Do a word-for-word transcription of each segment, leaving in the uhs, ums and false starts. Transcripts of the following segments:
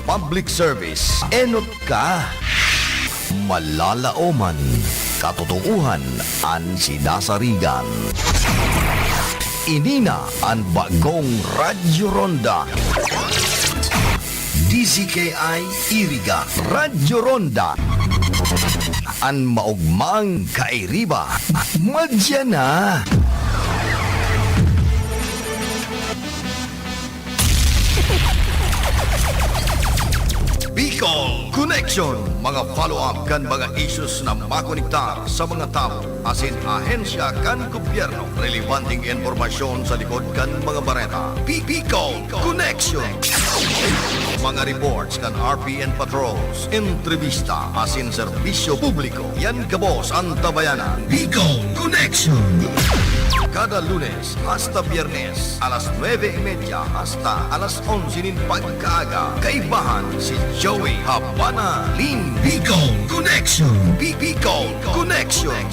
Public service, enot ka. Malalaoman, katotoohan an sinasarigan. Ini na an bagong Radyo Ronda. D Z K I Iriga, Radyo Ronda. An maogmang kairiba, madya na. Bicol Connection, mga follow-up kan mga issues na makonektar sa mga tawo asin ahensya kan gobyerno. Relevanteng impormasyon sa likod kan mga bareta. Bi-, Bicol Connection. Mga reports kan R P N patrols, entrevista asin serbisyo publiko. Yan gabos an tabayanan. Bicol Connection. Kada Lunes hasta Biyernes, alas nuebe y media hasta alas onse nin pagkaaga. Kaibahan si Joey Habana Lin. Bicol Connection. Bi-, Bicol Connection.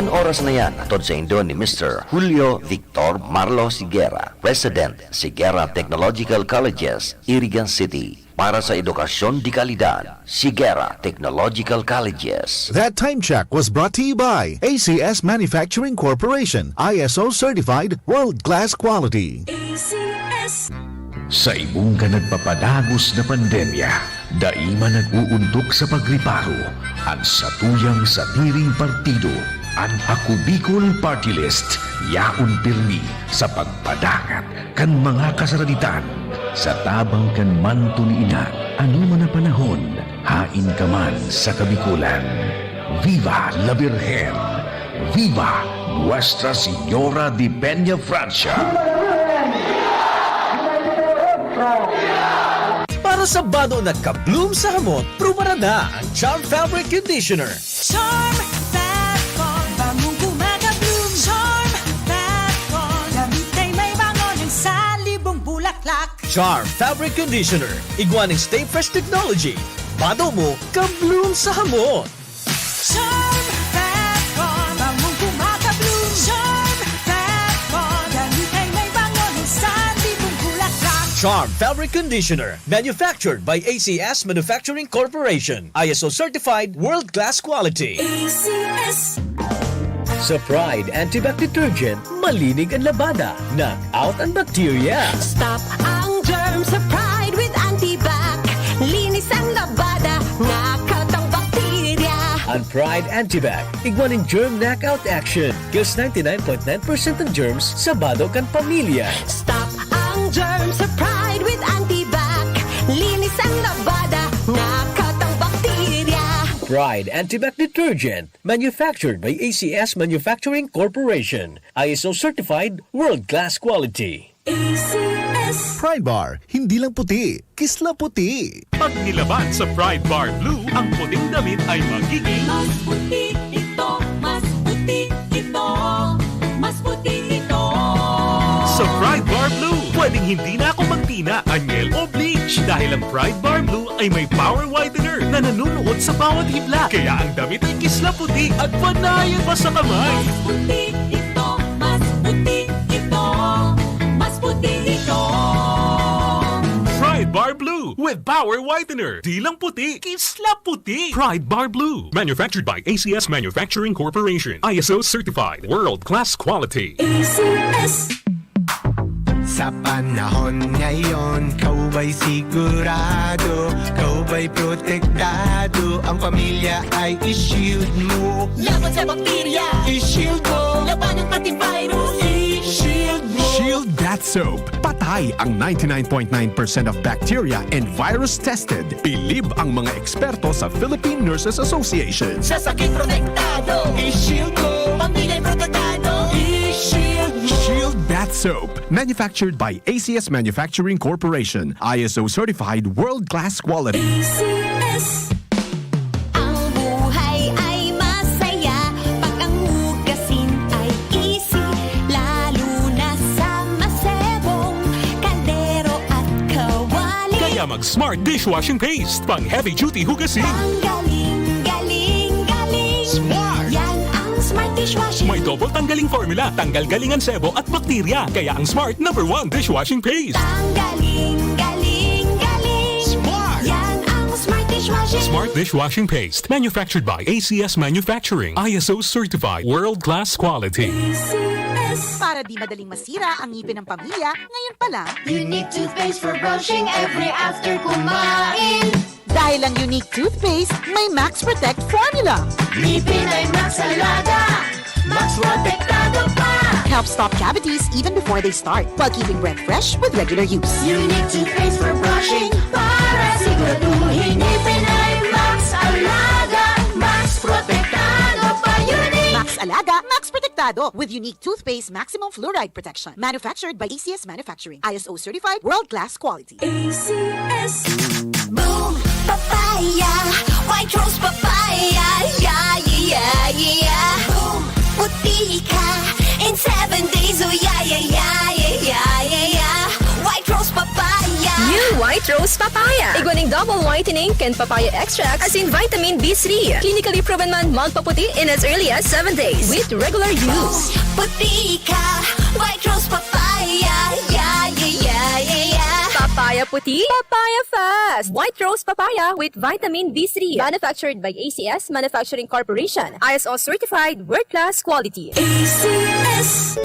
An oras na yan, hatod saindo ni Mister Julio Victor Marlo Sigera, President, Sigera Technological Colleges, Irigan City, para sa edukasyon de kalidad. Sigera Technological Colleges. That time check was brought to you by A C S Manufacturing Corporation, I S O certified, world-class quality. A C S. Sa ibong kan nagpapadagos na pandemya, dai man nag-uuntok sa pagreparo an satuyang sadiring partido, an Ako Bicol Party List, yaon pirmi sa pagpadangat kan mga kasaraditan. Sa tabang kan manto ni Ina, anoman na panahon, haen ka man sa Kabikolan. Viva la Virgen! Viva Nuestra Señora de Peña Francia! Para sa bado na ka-bloom sa hamot, prubaran na ang Charm Fabric Conditioner. Charm Fabcol, bangong kumaka-bloom. Charm Fabcol, damit ay may bango ng salibong bulaklak. Charm Fabric Conditioner, igwa nin Stay Fresh Technology. Bado mo, ka-bloom sa hamot. Charm Fabcol, bangong kumaka-bloom. Charm Fabcol, damit ay may bango ng salibong bulaklak. Charm Fabric Conditioner, manufactured by A C S Manufacturing Corporation. I S O certified, world-class quality. A C S. Sa Pride Antibac Detergent, malinig an labada, knock out an bakterya. Stop ang germ sa Pride with Antibac. Linis ang labada, knock out ang bakterya. An Pride Antibac, igwa nin germ knockout action. Kills ninety-nine point nine percent ng germs sa bado kan pamilya. Stop ang germ sa Pride with Antibac. Linis ang labada, knock out ang bakterya. Pride Antibac Detergent, manufactured by A C S Manufacturing Corporation. I S O certified, world-class quality. A C S. Pride Bar, hindi lang puti, kisla puti. Pag nilaban sa Pride Bar Blue, ang puting damit ay magiging mas puti ito, mas puti ito, mas puti ito. Sa Pride Bar Blue, pwedeng hindi na ako magtina, anyel o bleach dahil ang Pride Bar Blue ay may power whitener na nanunuot sa bawat hibla. Kaya ang damit ay kisla puti at panayan pa sa kamay. Mas puti ito, mas puti ito, mas puti ito. Pride Bar Blue with power whitener. Di lang puti, kisla puti. Pride Bar Blue. Manufactured by A C S Manufacturing Corporation. I S O certified. World class quality. A C S. Sa panahon ngayon, ikaw ba'y sigurado? Ikaw ba'y protektado? Ang pamilya ay i-shield mo. Laban sa bakterya, i-shield mo. Labanan pati virus, i-shield mo. Shield Bath Soap. Patay ang ninety-nine point nine percent of bacteria and virus tested. Bilib ang mga eksperto sa Philippine Nurses Association. Sa sakit protektado, i-shield mo. Pamilya protektado, i-shield mo. Shield Bath Soap. Manufactured by A C S Manufacturing Corporation. I S O certified, world-class quality. A C S. Ang buhay ay masaya pag ang hugasin ay easy, lalo na sa masebong kaldero at kawali. Kaya mag Smart Dishwashing Paste, pang heavy duty hugasin. Ang galing, galing, galing. Smart! Yan ang Smart Dishwashing. May double tanggaling formula, tanggal galing ang sebo at bakterya. Kaya ang Smart number one dishwashing paste. Ang galing, galing, galing. Smart! Yan ang Smart Dishwashing. Smart Dishwashing Paste. Manufactured by A C S Manufacturing. I S O certified. World class quality. A C S. Para di madaling masira ang ngipin ng pamilya, ngayon pa lang. Unique toothpaste for brushing every after kumain. Dahil ang Unique Toothpaste, may Max Protect Formula. Ngipin ay Max Alaga, Max Protektado pa. Helps stop cavities even before they start, while keeping breath fresh with regular use. Unique toothpaste for brushing, para siguraduhin ngipin ay Max Alaga, Max Protektado pa. Unique. Max Alaga, Max Protektado with Unique Toothpaste Maximum Fluoride Protection. Manufactured by A C S Manufacturing. I S O certified, world-class quality. A C S. Boom Papaya, White Rose Papaya, yeah, yeah, yeah, yeah. Boom, puti ka in seven days, oh yeah, yeah, yeah, yeah, yeah, yeah, yeah. White Rose Papaya. New White White Rose Papaya. Igwa ning double whitening kan papaya extract asin vitamin B three. Clinically proven man magpaputi in as early as seven days with regular use. Puti ka, White Rose Papaya. Yeah, yeah, yeah, yeah, yeah. Papaya puti, papaya fast. White Rose Papaya with vitamin B three. Manufactured by A C S Manufacturing Corporation. I S O certified, world-class quality. A C S.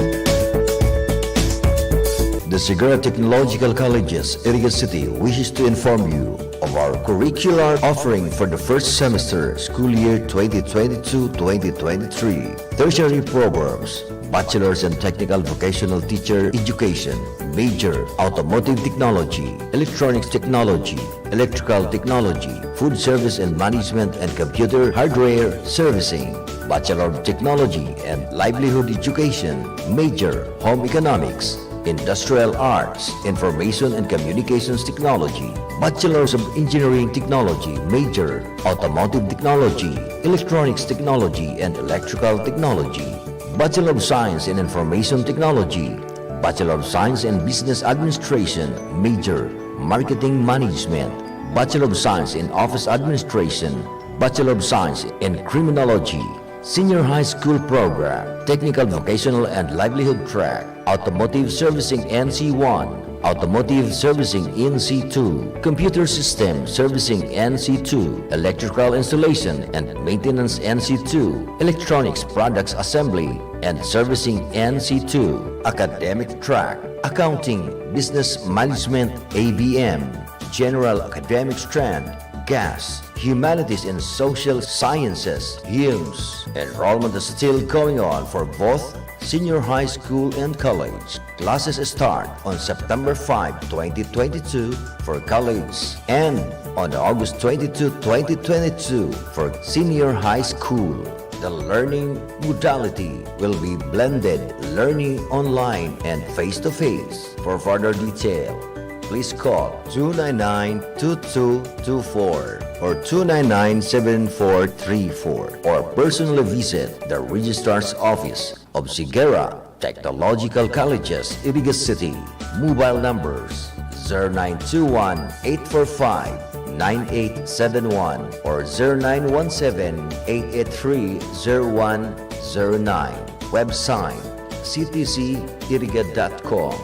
The Segura Technological Colleges, Iriga City, wishes to inform you of our curricular offering for the first semester, school year twenty twenty-two twenty twenty-three. Tertiary programs, bachelor's and technical vocational teacher education, major, automotive technology, electronics technology, electrical technology, food service and management, and computer hardware servicing. Bachelor of Technology and Livelihood Education, major, home economics, industrial arts, information and communications technology. Bachelors of Engineering Technology, major, automotive technology, electronics technology, and electrical technology. Bachelor of Science in Information Technology, Bachelor of Science in Business Administration, major, Marketing Management, Bachelor of Science in Office Administration, Bachelor of Science in Criminology, Senior High School Program, Technical Vocational and Livelihood Track, Automotive Servicing N C one, Automotive Servicing N C two, Computer System Servicing N C two, Electrical Installation and Maintenance N C two, Electronics Products Assembly and Servicing N C two, Academic Track, Accounting, Business Management A B M, General Academic Strand, Gas, Humanities and Social Sciences, HUMS. Enrollment is still going on for both senior high school and college. Classes start on September five, twenty twenty-two for college and on August twenty-two, twenty twenty-two for senior high school. The learning modality will be blended learning online and face-to-face. For further detail, please call two nine nine two two two four or two nine nine seven four three four or personally visit the Registrar's Office of Segura Technological Colleges, Iriga City. Mobile numbers zero nine two one eight four five nine eight seven one or zero nine one seven eight eight three zero one zero nine. Website, C T C iriga dot com.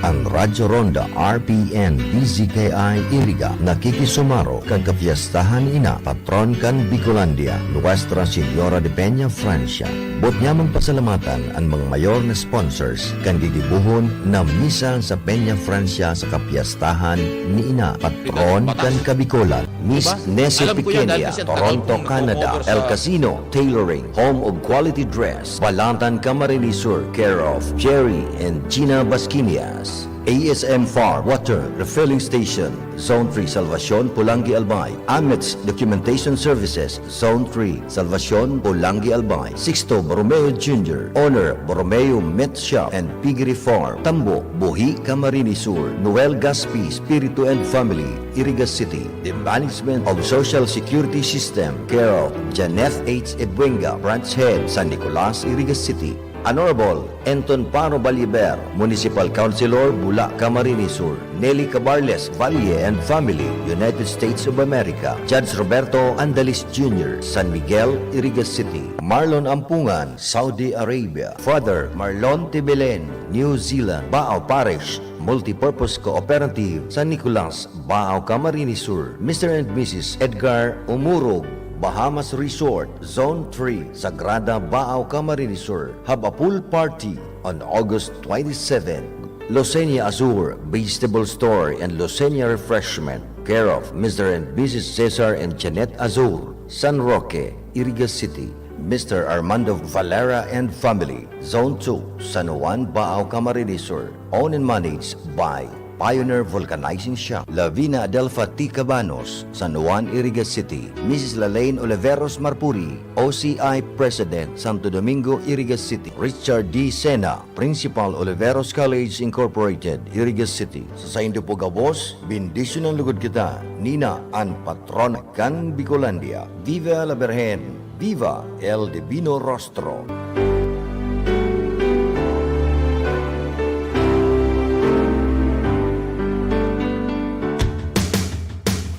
An Radyo Ronda R P N D Z K I Iriga nakikisumaro kan kapyestahan ni Ina, patron kan Bicolandia, Nuestra Señora de Peña, Francia. Boot niya magpasalamatan an mga mayor na sponsors kan gigibohon na misa sa Peña, Francia sa kapyestahan ni Ina, patron kan Kabicolan. Miss Nessie Pequeña, Toronto, Canada. El Casino Tailoring, home of quality dress, Balatan, Camarines Sur, care of Jerry and Gina Basquinias. A S M Farm Water Refilling Station, Zone three, Salvacion, Polangui, Albay. Amets Documentation Services, Zone three, Salvacion, Polangui, Albay. Sixto Borromeo Junior, owner, Borromeo Meat Shop and Piggery Farm, Tambo, Buhi, Camarines Sur. Noel Gaspi, Espiritu and Family, Iriga City. The Management of Social Security System, care of Janeth H. Ebuenga, Branch Head, San Nicolas, Iriga City. Honorable Enton Paro Balliver, Municipal Councilor, Bula, Camarines Sur. Nelly Cabarles Valle and family, United States of America. Judge Roberto Andalis Junior, San Miguel, Iriga City. Marlon Ampungan, Saudi Arabia. Father Marlon Tibelen, New Zealand. Baao Parish Multipurpose Cooperative, San Nicolas, Baao, Camarines Sur. Mister and Missus Edgar Umurog, Bahamas Resort, Zone three, Sagrada, Baao, Camarines Sur. Have a pool party on August twenty-seven. Losenia Azur Vegetable Store and Losenia Refreshment, care of Mister and Missus Cesar and Janet Azur, San Roque, Iriga City. Mister Armando Valera and family, Zone two, San Juan, Baao, Camarines Sur. Owned and managed by Pioneer Vulcanizing Shop, Lavina Adelfa T. Cabanos, San Juan, Iriga City. Missus Lalaine Oliveros Marpuri, O C I President, Santo Domingo, Iriga City. Richard D. Sena, Principal, Oliveros College Incorporated, Iriga City. Sa saindo po gabos, bendisyonan logod kita, Nina, an patrona kan Bicolandia. Viva la Virgen! Viva el Divino Rostro!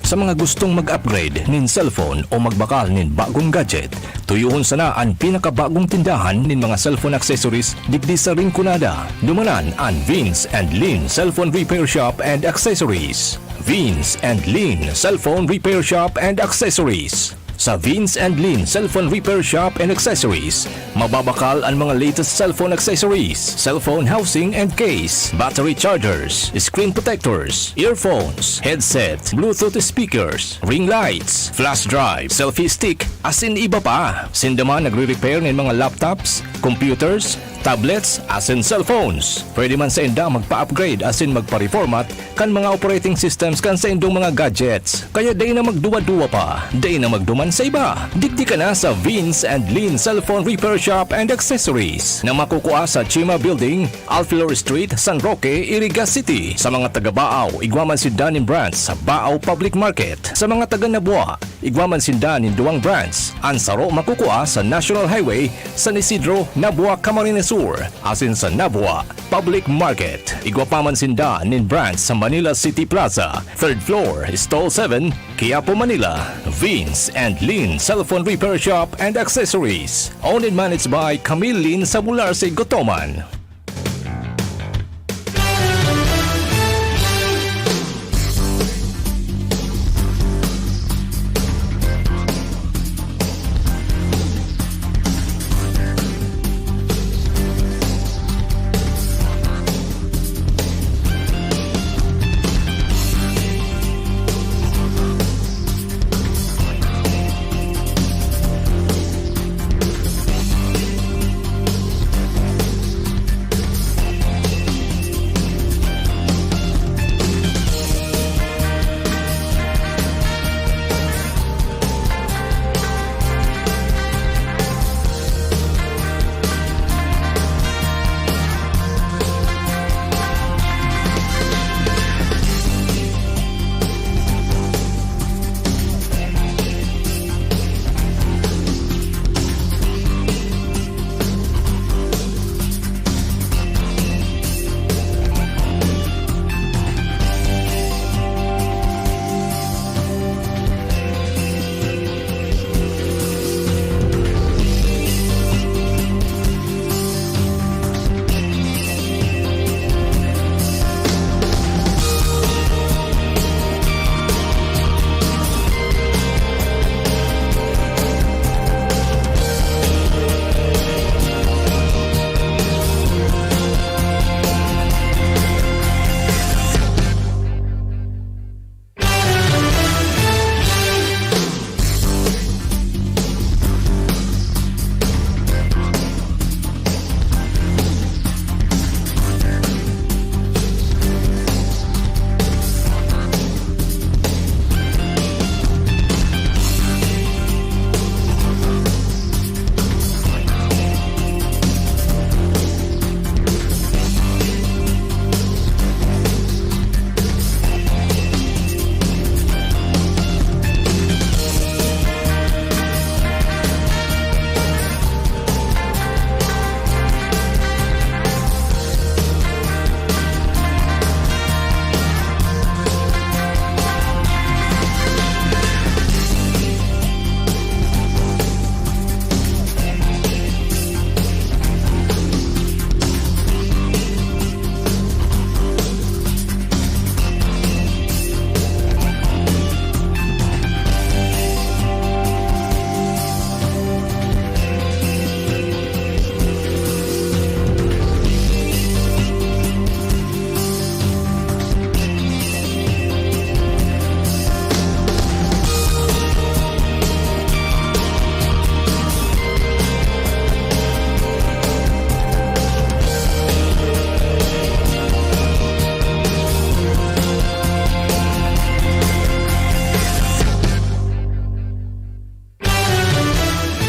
Sa mga gustong mag-upgrade nin cellphone o magbakal nin bagong gadget, tuyohon sana an pinakabagong tindahan nin mga cellphone accessories digdi sa Rinconada. Dumanan an Vince and Lin Cellphone Repair Shop and Accessories. Vince and Lin Cellphone Repair Shop and Accessories. Sa Vince and Lin Cellphone Repair Shop and Accessories, mababakal an mga latest cellphone accessories, cellphone housing and case, battery chargers, screen protectors, earphones, headset, Bluetooth speakers, ring lights, flash drive, selfie stick, asin iba pa. Sinda man nagre-repair nin mga laptops, computers, tablets, asin cellphones. Pwede man sainda magpa-upgrade asin magpa-reformat kan mga operating systems kan saindong mga gadgets. Kaya dai na magduwa-duwa pa, dai na magduman sa iba. Digdi ka na sa Vince and Lin Cellphone Repair Shop and Accessories na makukua sa Chima Building, Alfilor Street, San Roque, Iriga City. Sa mga taga Baao, igwa man sinda nin branch sa Baao Public Market. Sa mga taga Nabua, igwa man sinda nin duwang branch. An saro makukua sa National Highway, San Isidro, Nabua, Camarines Sur, asin sa Nabua Public Market. Igwa pa man sinda nin branch sa Manila City Plaza, third floor, stall seven, Quiapo, Manila. Vince and Lin Cellphone Repair Shop and Accessories. Owned and managed by Camille Lin Sabularse Gotoman.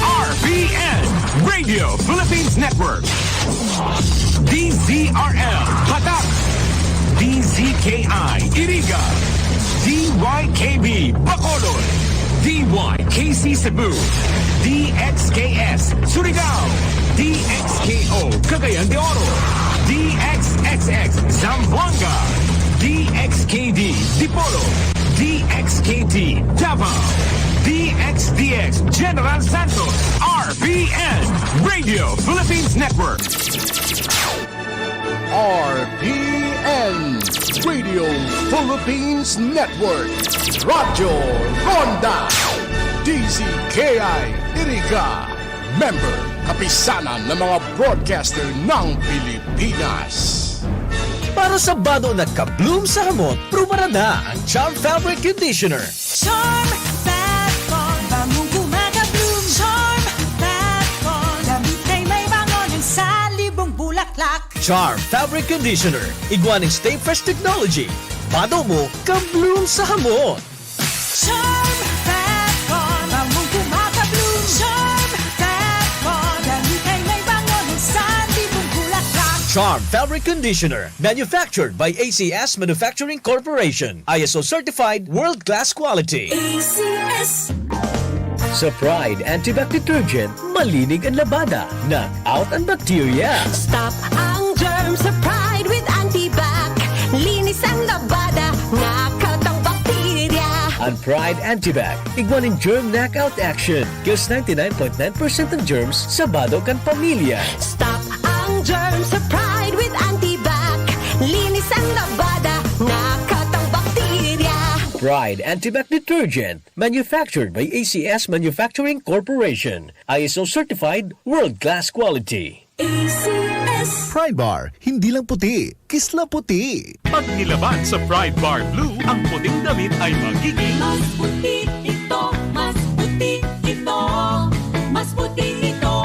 R P N, Radio Philippines Network. D Z R L, Patak. D Z K I, Iriga. D Y K B, Bacolod. D Y K C Cebu. D X K S, Surigao. D X K O, Cagayan de Oro. D X X X, Zamboanga. D X K D, Dipolog. D X K T Davao, D X D X General Santos, R B N, Radio Philippines Network. R B N, Radio Philippines Network, Radyo Ronda, D Z K I Iriga, member, Kapisanan ng mga Broadcaster ng Pilipinas. Para sa bado na ka-bloom sa hamot, prubaran na ang Charm Fabric Conditioner. Charm Fat Con, bangong kumaka-bloom. Charm Fat Con, damit ay may bango ng salibong bulaklak. Charm Fabric Conditioner, igwa nin Stay Fresh Technology. Bado mo, ka-bloom sa hamot. Charm Fat Con, bangong kumaka-bloom. Charm Fat Con, damit ay may bango ng salibong bulaklak. Charm Fabric Conditioner, manufactured by A C S Manufacturing Corporation. I S O certified, world-class quality. A C S. Sa Pride Antibac Detergent, malinig ang labada, knock out ang bakterya. Stop ang germ sa Pride with Antibac. Linis ang labada, knock out ang bakterya. Ang Pride Antibac, igwa nin germ knockout action. Kills ninety-nine point nine percent ng germs sa bado kan pamilya. Stop ang germ sa Pride with Antibac. Linis ang labada, knock out ang bakterya. Pride Antibac Detergent, manufactured by A C S Manufacturing Corporation. I S O certified, world-class quality. A C S. Pride Bar, hindi lang puti, kisla puti. Pag nilaban sa Pride Bar Blue, ang puting damit ay magiging mas puti ito, mas puti ito, mas puti ito.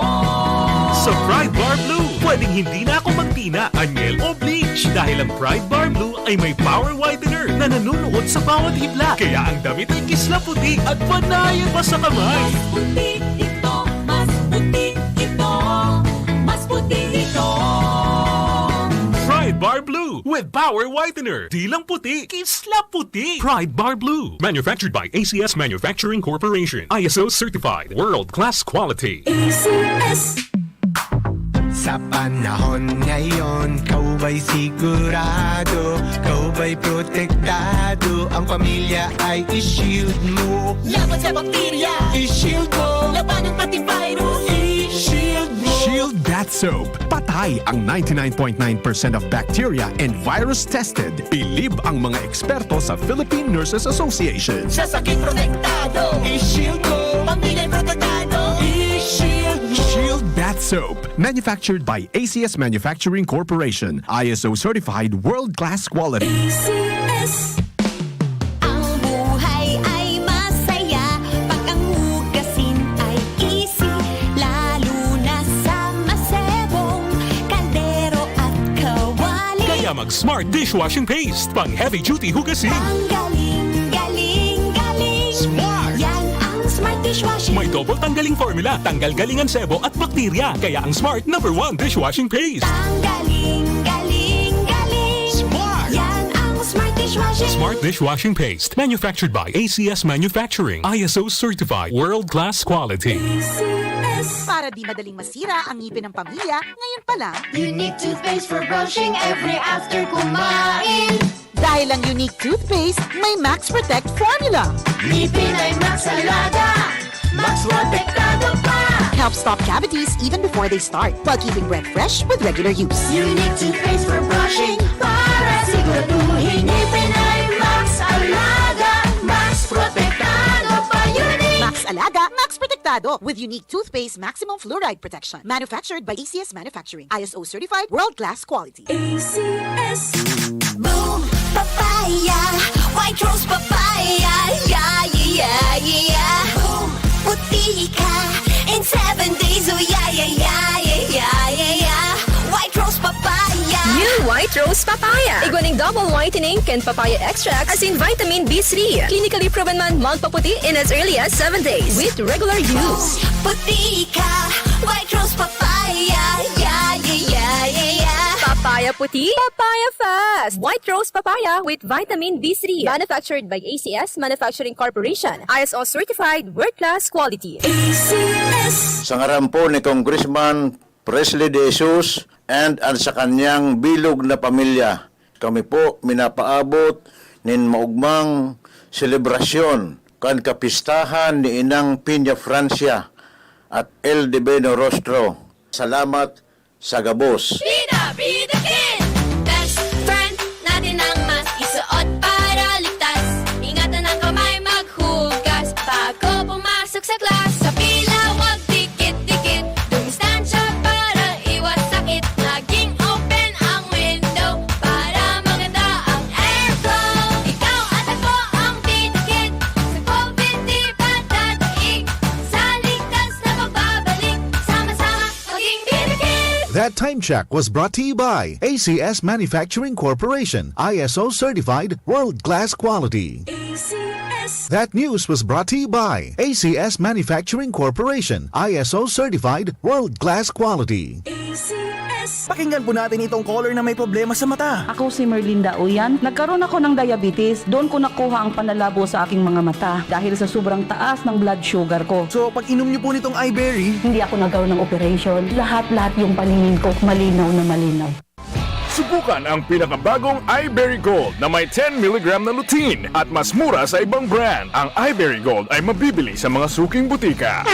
Sa Pride Bar Blue, pwedeng hindi na ako magtina, anyel o bleach dahil ang Pride Bar Blue ay may power whitener na nanunuot sa bawat hibla. Kaya ang damit ay kisla puti at panayan pa sa kamay. Mas puti ito, mas puti ito, mas puti ito. Pride Bar Blue with Power Whitener. Di lang puti, kisla puti. Pride Bar Blue. Manufactured by A C S Manufacturing Corporation. I S O certified. World-class quality. A C S. Sa panahon ngayon, ikaw ba'y sigurado? Ikaw ba'y protektado? Ang pamilya ay i-shield mo. Laban sa bakterya, i-shield mo. Labanan pati virus, i-shield mo. Shield Bath Soap. Patay ang ninety-nine point nine percent of bacteria and virus tested. Bilib ang mga eksperto sa Philippine Nurses Association. Sa sakit protektado, i-shield mo. Pamilya protektado, i-shield mo. Shield Bath Soap. Manufactured by A C S Manufacturing Corporation. I S O certified, world-class quality. A C S. Ang buhay ay masaya pag ang hugasin ay easy, lalo na sa masebong kaldero at kawali. Kaya mag Smart Dishwashing Paste, pang heavy duty hugasin. Tanggaling, galing, galing. Smart! Yan ang Smart Dishwashing. May double tanggaling formula, tanggal galing ang sebo at bakterya. Kaya ang Smart number one dishwashing paste. Tanggaling, galing, galing. Smart! Yan ang Smart Dishwashing. Smart Dishwashing Paste. Manufactured by A C S Manufacturing. I S O certified. World-class quality. A C S. Para di madaling masira ang ngipin ng pamilya, ngayon pa lang. Unique toothpaste for brushing every after kumain. Dahil ang Unique Toothpaste may Max Protect Formula. Ngipin ay Max Alaga, Max Protektado pa. Helps stop cavities even before they start, while keeping breath fresh with regular use. Unique Toothpaste for brushing, para siguraduhin ngipin ay Max Alaga, Max Protektado pa. Unique! Max Alaga, Max Protektado, with Unique Toothpaste Maximum Fluoride Protection. Manufactured by A C S Manufacturing. I S O certified, world-class quality. A C S. Boom Papaya, White Rose Papaya, yeah, yeah, yeah, yeah. Boom, puti ka in seven days, oh yeah, yeah, yeah, yeah, yeah, yeah, yeah. White Rose Papaya. New White Rose Papaya. Igwa ning double whitening kan papaya extract asin vitamin B three. Clinically proven man magpaputi in as early as seven days with regular use. Puti ka, White Rose Papaya, yeah, yeah, yeah, yeah, yeah. Papaya puti, papaya fast. White Rose Papaya with vitamin B three. Manufactured by A C S Manufacturing Corporation. I S O certified, world-class quality. A C S. Sa ngaran po ni Congressman Presley De Jesus and ang sa kanyang bilog na pamilya, kami po minapaabot nin maugmang selebrasyon kan kapistahan ni Inang Piña Francia at El Divino Rostro. Salamat sa gabos. Bida, Bida Kid! Best friend natin ang mas isuot para ligtas. Ingatan ang kamay maghugas bago pumasok sa class. Sa pila, wag dikit-dikit. Dumistansya para iwas sakit. Maging open ang window para maganda ang airflow. Ikaw at ako ang Bida Kid. Sa covid di pa dadaig. Sa ligtas na pagbabalik. Sama-sama maging Bida Kid. That time check was brought to you by A C S Manufacturing Corporation, I S O certified, world-class quality. A C S. That news was brought to you by A C S Manufacturing Corporation, I S O certified, world-class quality. A C S. Pakinggan po natin itong caller na may problema sa mata. Ako si Merlinda Uyan. Nagkaroon ako ng diabetes. Doon ko nakuha ang panlalabo sa aking mga mata dahil sa sobrang taas ng blood sugar ko. So, pag inom niyo po nitong iBerry, hindi ako nagkaroon ng operation. Lahat-lahat yung paningin ko, malinaw na malinaw. Subukan ang pinakabagong iBerry Gold na may ten milligram na lutein at mas mura sa ibang brand. Ang iBerry Gold ay mabibili sa mga suking butika.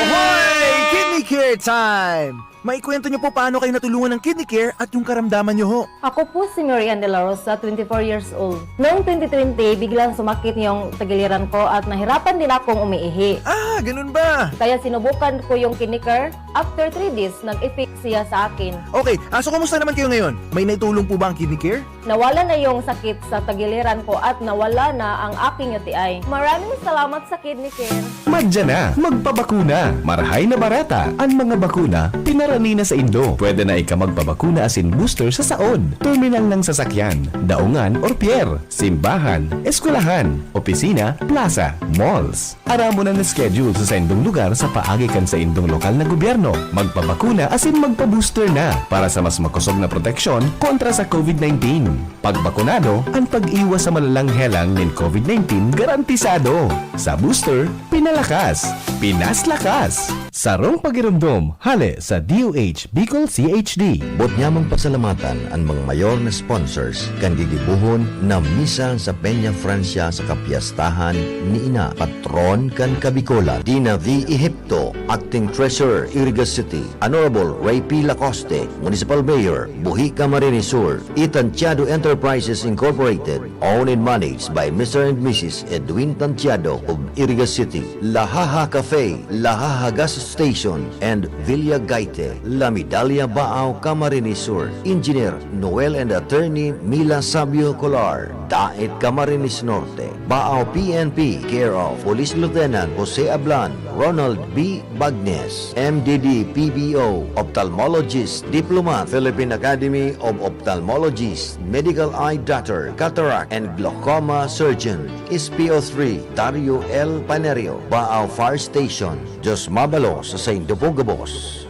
Ahoy! Kidney Care Time! Maikwento niyo po paano kayo natulungan ng Kidney Care at yung karamdaman niyo ho. Ako po si Marian De La Rosa, twenty-four years old. Noong twenty twenty, biglang sumakit yung tagiliran ko at nahirapan din akong umiihi. Ah, ganun ba? Kaya sinubukan ko yung Kidney Care. After three days, nag-effect siya sa akin. Okay, ah, so kumusta naman kayo ngayon? May naitulong po ba ang Kidney Care? Nawala na yung sakit sa tagiliran ko at nawala na ang aking U T I. Maraming salamat sa Kidney Care. Madya na, magpabakuna. Marahay na barata. An mga bakuna, pinarani na saindo. Pwede na ika magpabakuna asin booster sa saod, terminal ng sasakyan, daungan or pier, simbahan, eskwelahan, opisina, plaza, malls. Aramon an schedule sa saindong lugar sa paagi kan saindong lokal na gobyerno. Magpabakuna asin magpa-booster na para sa mas makosog na proteksyon kontra sa covid nineteen. Pagbakunado, an pag-iwas sa malalang helang nin covid nineteen garantisado. Sa booster, pinalakas, pinaslakas. Sarong pagiromdom, hale sa D O H Bicol C H D. Bot nyamong pasalamatan an mga mayor na sponsors kan gigibohon na misa sa Peña Francia sa kapiyastahan ni Ina, patron kan Kabikolan. Dina V. Ehipto, Acting Treasurer, Iriga City. Honorable Ray P. Lacoste, Municipal Mayor, Buhi, Camarines Sur. Itantiado Enterprises Incorporated, owned and managed by Mister and Missus Edwin Tantiado of Iriga City. Lahaha Cafe, Lahaha Gas Station, and Villa Gaite, La Medalla, Baao, Camarines Sur. Engineer Noel and Attorney Mila Sabio Colar, Daet, Camarines Norte. Baao P N P, care of Police Lieutenant Jose Ablan, Ronald B. Bagnes, M D D P B O, Ophthalmologist, Diploma, Philippine Academy of Ophthalmologists, Medical Eye Doctor, Cataract and Glaucoma Surgeon, S P O three, Dario L. Panerio, Baao Fire Station. Diyos mabalos sa saindo pong gabos.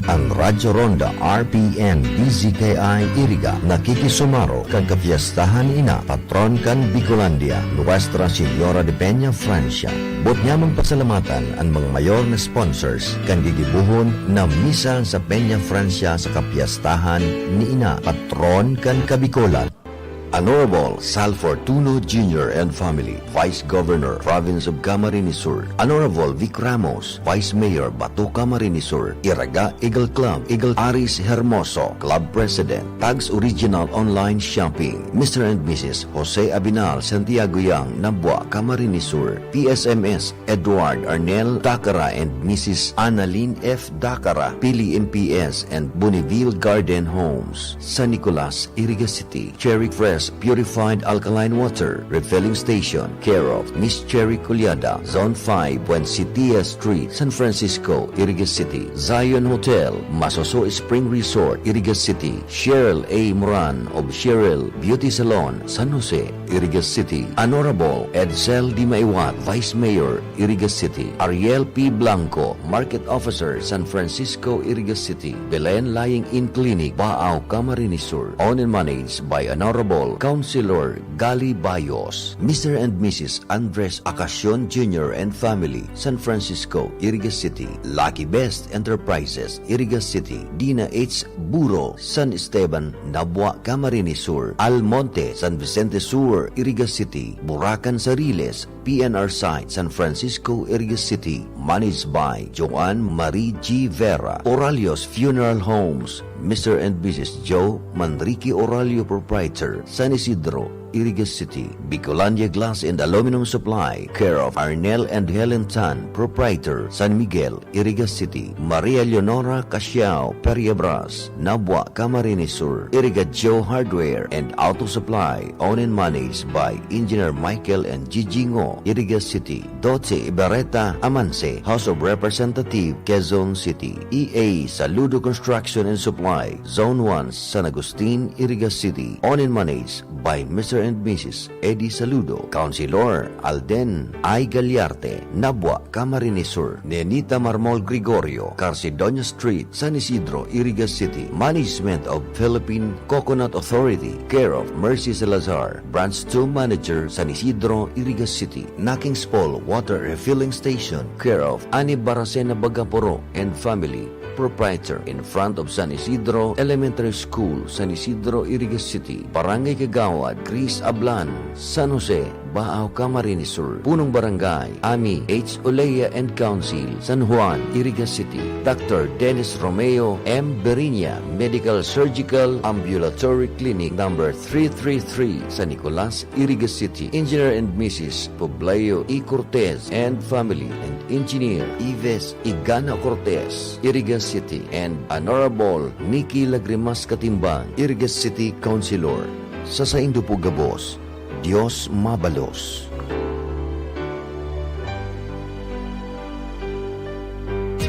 An Radyo Ronda R P N D Z K I Iriga nakikisumaro kan kapiyastahan ni Ina, patron kan Bicolandia, Nuestra Señora de Peña, Francia. Bot nyamong pasalamatan an mga mayor na sponsors kan gigibohon na misa sa Peña Francia sa kapiyastahan ni Ina, patron kan Kabikolan. Honorable Sal Fortuno Junior and family, Vice Governor, Province of Camarines Sur. Honorable Vic Ramos, Vice Mayor, Bato, Camarines Sur. Iraga Eagle Club, Eagle Aris Hermoso, Club President, Tags Original Online Shopping, Mister and Missus Jose Abinal Santiago Yang, Nabua, Camarines Sur. P S M S Edward Arnel Dacara and Missus Annalyn F Dacara, Pili M P S and Boniville Garden Homes, San Nicolas, Iriga City. Cherry Fresh Purified Alkaline Water Refilling Station, care of Miss Cherry Culiada, Zone five, Buensitia Street, San Francisco, Iriga City. Zion Hotel, Masoso Spring Resort, Iriga City. Cheryl A Moran of Cheryl Beauty Salon, San Jose, Iriga City. Honorable Edsel Dimaiwat, Vice Mayor, Iriga City. Ariel P Blanco, Market Officer, San Francisco, Iriga City. Belen Lying-in Clinic, Baao, Camarines Sur. Owned and managed by Honorable Councilor Gali Bayos, Mister and Missus Andres Acacion Junior and family, San Francisco, Iriga City, Lucky Best Enterprises, Iriga City, Dina H Buro, San Esteban, Nabua, Camarines Sur, Almonte, San Vicente Sur, Iriga City, Buracan, Sariles, P N R Site, San Francisco, Iriga City, managed by Joanne Marie G Vera, Oralios Funeral Homes, Mister and Missus Joe Manrique Oralio, Proprietor, San Isidro, Iriga City, Bicolandia Glass and Aluminum Supply, care of Arnel and Helen Tan, Proprietor, San Miguel, Iriga City, Maria Leonora Casiao Periabras, Nabua, Camarines Sur, Iriga Joe Hardware and Auto Supply, owned and managed by Engineer Michael and Gigi Ngo, Iriga City, Doce Ibarreta Amance, House of Representative, Quezon City, E A Saludo Construction and Supply, Zone one, San Agustin, Iriga City, owned and managed by Mister and Missus Eddie Saludo, Councilor Alden I Gallarte, Nabua, Camarines Sur, Nenita Marmol Gregorio, Carcedonia Street, San Isidro, Iriga City, Management of Philippine Coconut Authority, care of Mercy Salazar, Branch two Manager, San Isidro, Iriga City, Nakings Paul Water Refilling Station, care of Ani Baracena Bagaporo and family, proprietor, in front of San Isidro Elementary School, San Isidro, Iriga City, Barangay Kagawad Chris Ablan, San Jose, Baao, Camarines Sur, Punong Barangay Ami H Olea and Council, San Juan, Iriga City, Doctor Dennis Romeo M Berinia Medical Surgical Ambulatory Clinic number three three three, San Nicolas, Iriga City, Engineer and Missus Pobleo E Cortez and family, and Engineer Ives Igana Cortez, Iriga City, and Honorable Nikki Lagrimas Katimbang, Iriga City Councilor. Sa saindo po gabos, Dios mabalos.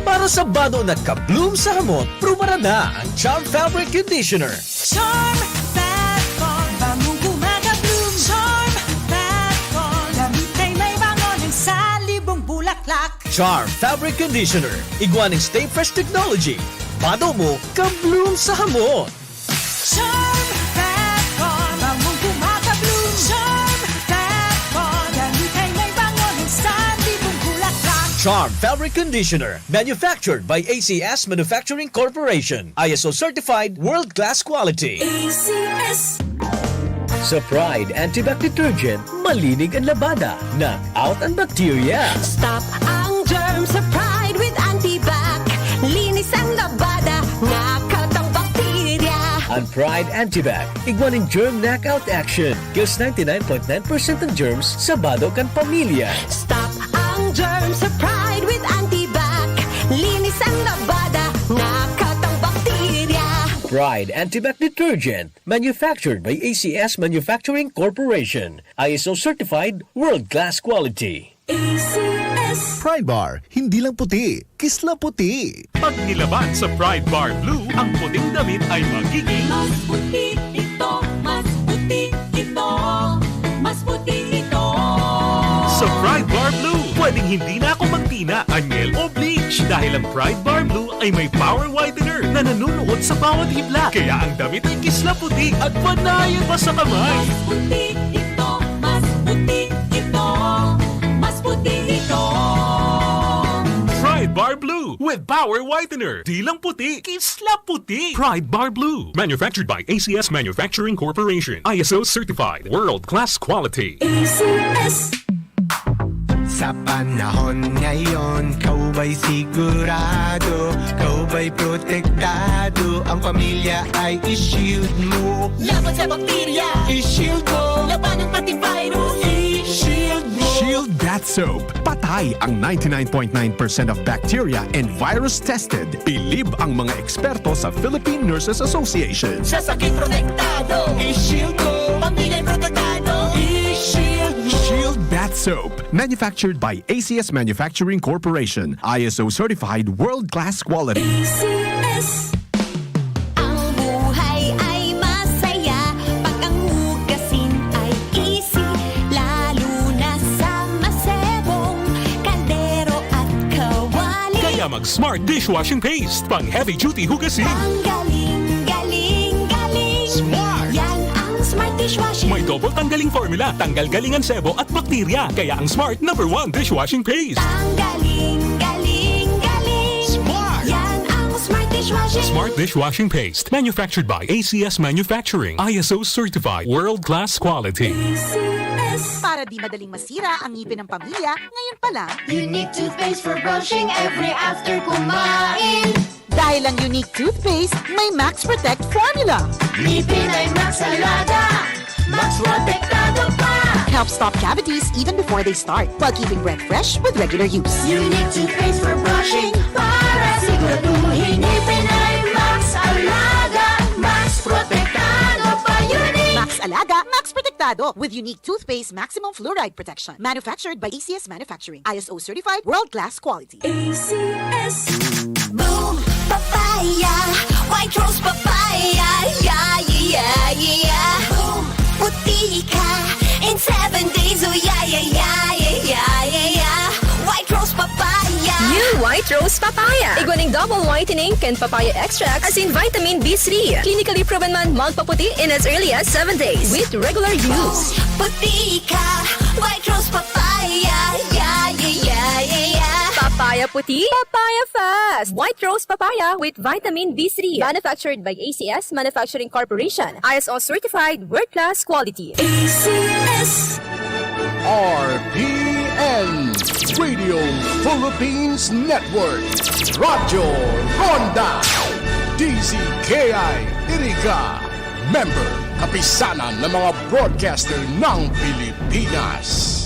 Para sa bado na ka-bloom sa hamot, prubaran na ang Charm Fabric Conditioner. Charm Fat Con, bangong kumaga-bloom. Charm Fat Con, damit ay may bango ng salibong bulaklak. Charm Fabric Conditioner, igwa nin Stay Fresh Technology. Bado mo, ka-bloom sa hamot. Charm Fat Con, bangong kumaga-bloom. Charm Fat Con, damit ay may bango ng salibong bulaklak. Charm Fabric Conditioner, manufactured by A C S Manufacturing Corporation. I S O certified, world-class quality. A C S. Sa Pride Antibac Detergent, malinig ang labada, knock out ang bakterya. Stop ang germ sa Pride with Antibac. Linis ang labada, knock out ang bakterya. Ang Pride Antibac, igwa nin germ knockout action. Kills ninety-nine point nine percent ng germs sa bado kan pamilya. Stop ang germ sa Pride with Antibac. Linis ang labada, knock out ang bakterya. Pride Antibac Detergent, manufactured by A C S Manufacturing Corporation. I S O certified, world-class quality. A C S. Pride Bar, hindi lang puti, kisla puti. Pag nilaban sa Pride Bar Blue, ang puting damit ay magiging mas puti ito, mas puti ito, mas puti ito. Sa Pride Bar Blue, pwedeng hindi na ako magtina, angel o bleach dahil ang Pride Bar Blue ay may power whitener na nanunuot sa bawat hibla. Kaya ang damit ay kisla puti at panayan pa sa kamay. Mas puti ito, mas puti ito, mas puti ito. Pride Bar Blue with Power Whitener. Di lang puti, kisla puti. Pride Bar Blue. Manufactured by A C S Manufacturing Corporation. I S O certified. World class quality. A C S. Sa panahon ngayon, ikaw ba'y sigurado? Ikaw ba'y protektado? Ang pamilya ay i-shield mo. Laban sa bakterya, i-shield mo. Labanan pati virus, i-shield mo. Shield Bath Soap. Patay ang ninety-nine point nine percent of bacteria and virus tested. Bilib ang mga eksperto sa Philippine Nurses Association. Sa sakit protektado, i-shield mo. Pamilya protektado, i-shield mo. Shield Bath Soap. Manufactured by A C S Manufacturing Corporation. I S O certified, world-class quality. A C S. Ang buhay ay masaya pag ang hugasin ay easy, lalo na sa masebong kaldero at kawali. Kaya mag Smart Dishwashing Paste, pang heavy duty hugasin. Ang galing, galing, galing. Smart! Yan ang Smart Dishwashing Double tanggaling formula, tanggal galing ang sebo at bakterya. Kaya ang Smart number one dishwashing paste. Tanggaling, galing, galing. Smart! Yan ang Smart dishwashing. Smart dishwashing paste. Manufactured by A C S Manufacturing. I S O certified. World class quality. A C S. Para di madaling masira ang ngipin ng pamilya, ngayon pa lang. Unique toothpaste for brushing every after kumain. Dahil ang Unique Toothpaste may Max Protect Formula. Ngipin ay Max Alaga, Max Protektado pa. Helps stop cavities even before they start, while keeping breath fresh with regular use. Unique Toothpaste for brushing, para siguraduhin ngipin ay Max Alaga, Max Protektado pa. Unique! Max Alaga, Max Protektado with Unique Toothpaste Maximum Fluoride Protection. Manufactured by A C S Manufacturing. I S O certified, world class quality. A C S. Boom! Papaya! White Rose Papaya! Yeah, yeah, yeah, yeah! Boom! Puti ka in seven days! Oh, yeah, yeah, yeah, yeah, yeah, yeah! White Rose Papaya! New White Rose Papaya. Igwa ning double whitening kan papaya extract asin vitamin B three. Clinically proven man magpaputi in as early as seven days with regular use. Puti ka, White Rose Papaya, yeah, yeah, yeah, yeah, yeah. Papaya puti, papaya fast. White Rose Papaya with vitamin B three. Manufactured by A C S Manufacturing Corporation. I S O certified, world class quality. A C S. R P N, Radio Philippines Network, Radyo Ronda, D Z K I Iriga, member, Kapisanan ng mga Broadcaster ng Pilipinas.